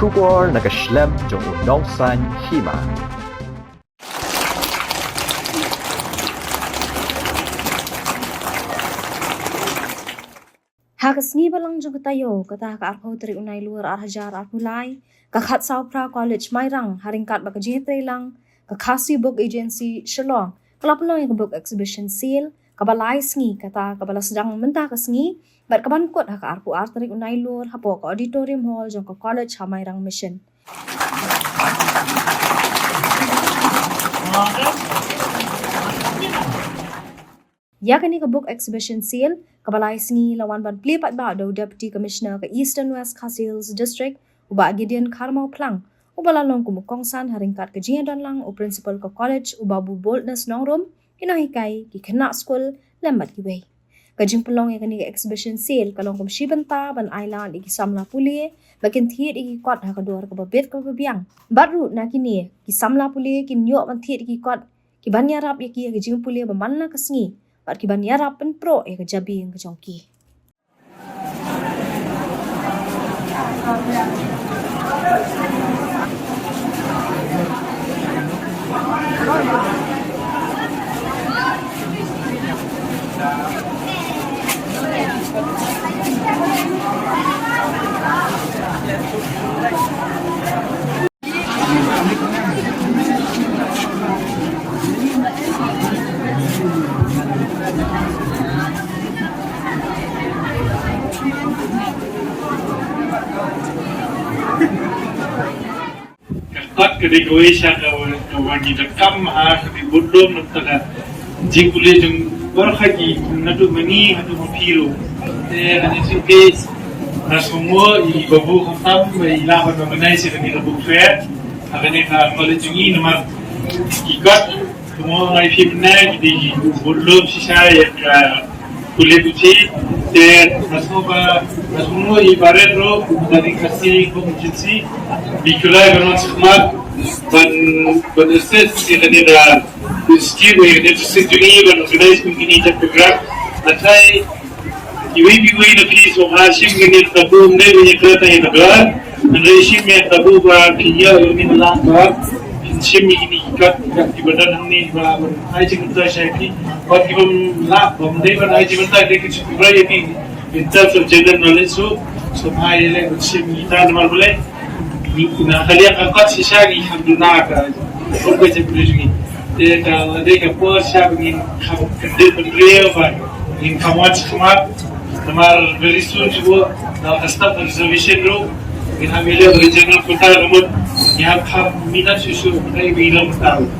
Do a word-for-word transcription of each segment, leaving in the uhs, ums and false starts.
Khubor na ka shlem jong u nongsan hima. Ha ka sngi Balang jong ka taïew, kata ka arphew tarik u Nailur ar hajar arphew lai, ka Khadsawphra College Mairang, ha ryngkat bad ka jingïatreilang ka Khasi Book Agency Shillong, ka la pynlong ïa ka Book Exhibition Sale kaba lai sngi, kata kaba la sdang mynta ka sngi bad kaban kut ha ka arphew ar tarik u Nailur hapoh ka Auditorium Hall jong ka College ha Mairang Mission. Ïa kane ka Book Exhibition Sale kaba lai sngi la wan ban plie paidbah da u Deputy Commissioner ka Eastern West Khasi Hills District, u Bah Gideon Kharmawphlang, uba la long kum u kongsan ha ryngkat ka jingïadonlang u Principal ka College, u Babu Boldness Nongrum, ki nonghikai, ki khynnah skul lem bad kiwei. Ka jingpynlong ïa kane ka Exhibition Sale ka long kum shi bynta ban ailad ïa ki samla pule ba kin thied ïa ki kot ha ka dor kaba bit kaba biang. Bad ruh na kine ki samla pule kin ïoh ban thied ïa ki kot kiban ïarap ïa ki ha ka jingpule ba man la ka sngi bad kiban ïarap pynpro ïa ka jabieng ka jong ki. Ka kot ka dei kawei sha ka, ka ba ngi da kam ha ka dei bud lum na ka jingpule jong baroh ki, naduh ma ngi haduh ma phi ruh. Te ha ka jingpule na sngewbha i babu khamtam i lah ban organize ïa kane ka book fair ha kane ka college jong ngi namar ki kot kumno ngi phi mynne ki dei ki bud lum shisha ïa ka pule puthi. Te na sngewbha, na sngewbha i Baret ruh da ri Khasi Book Agency bi kulai ban wan skhmat ban, ban assist ïa kane ka scheme ïa kane ka scheme jong ngi ban organize kum kine ki program. Hynrei iwei pa iwei na phi sngewbha shim kane ka tabun ne ïa kane ka tabun. Hynrei shim ïa ka tabun ba phi ïa ïa kane ka lam ba phin shim ïa kine ki kot kiba don hangne ba ban ai jingmyntoi sha phi. Wat ki bym lah, bym dei ban ai jingmyntoi, dei ki shu rai ïa phi in terms of general knowledge. So sngewbha ïa leh ban shim kita namar balei na ka liang ka kot shisha ngi kham duna ka, ka jingpule jong ngi. Te ka la dei ka por shisha ba ngin kham kyndit bynriew ba ngin kham wan shakhmat. Namar very soon shuh na ka staff reservation ruh ngin hap ïaleh bad ka general quota, ka mut ngi hap kham minot shuh shuh ba ngin ïaleh quota ruh.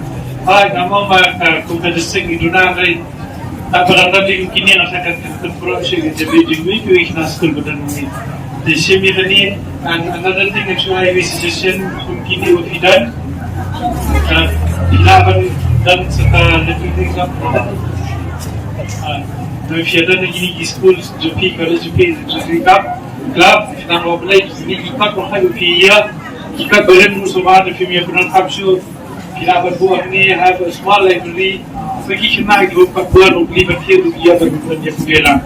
Hooid, nga mut ba ka, kum ka district ngi duna ka, ta para ta ding kine na ka, ka, ka pro shu ka jabi ding wi, wi na skul ba don wi. Te shim ïa kane, and another thing, if you have a suggestion, kum kine what we done. Uh, phi lah ban don sa ka little thing up. Uh, if you done kine ki school, jong phi college, jong phi, jong phi club, club, nang ba blei kine ki club ba phi ïa, ki club ba rim ruh sngewbha, if you have a club shuh. Ki lah ban buh hangne, have a small library. Sa ki khynnah ki ruh pat buh ruh ki ban thied ruh ïa ban, ban ïa pule lang.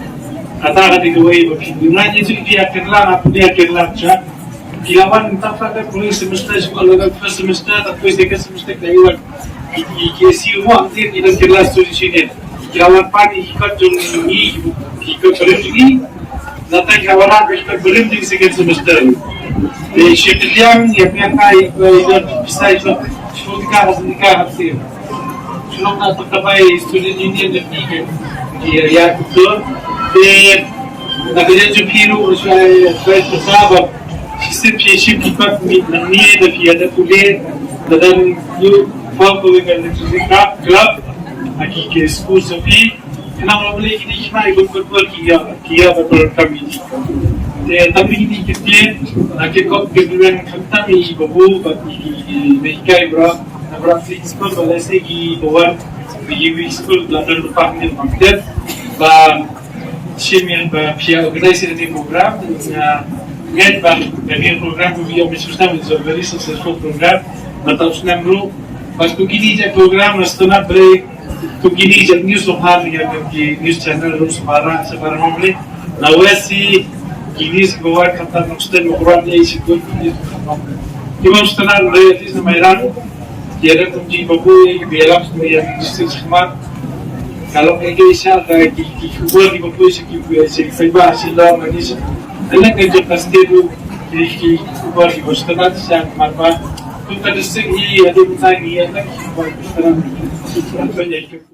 Kata ka dei kawei ba phi, nga ngi ju phi ïa kyndit lang, pule ïa kyndit lang cha. Ki lah wan tang sa ka pule semester, shu ka la first semester, ta pule second semester, ka ïa wan. Ki, ki, ki ïa siew mo, ang thied ki dang kyndit student union. Ki la wan pan ïa ki kot jong ngi, ki kot barim jong ngi. Nangta ki la wan rah ïa ki kot barim jong second semester. Te shi pynliang ïa pynliang kai ïa pisa ïa shu ka ha sini ka ha sini. Shu long na tu ka bai student union jong ngi ki ïa ïa tu. Te na ka liang jong phi ruh shu ai bai pisa ba. Shi sip shi shim ki kot mi nang ni da phi ïa da pule da dan ïa form ko ka club. Aki ke school jong phi. Khnang ba balei kine ki hynmen ki bun bun ki ïa, ki ïa ba bun kam ïa. Te tang ïa kine ki ktien, na ki kop ki bun khamtam ïa i babu bad i, i, i, i mei kai bra, na bra phi school ba lehse ki ba wan, i, i, i school la don lypa ne ma ktien. Ba shim ïa ba phi ïa organize ïa kane program, ïa ngeit ba kane program ko ïa mi sustam is a very successful program. Ba tang snem ruh, ba tu kine ki program na snem break, kum kine ki news sngewbha ïa ki news channel ruh sngewbha, sngewbha mawlei. Na wei shi Kini sngewbha kata nongstad nongkruan ei sibun kini sngewbha. Ki bym sngewbha re ati sa Mairang. Ki ada kumji babu ei ki belak sngewbha ïa ki district khmat. Ka long ei ki sa ka ki ki khubor ki babu ei sa ki sa ki pynbha sa long ani sa. Elak ka jaka state ru ki ki khubor ki bym sngewbha sa khmat ba. Kum ka district hi ada kumta ngi ïa ki khubor ki bym sngewbha.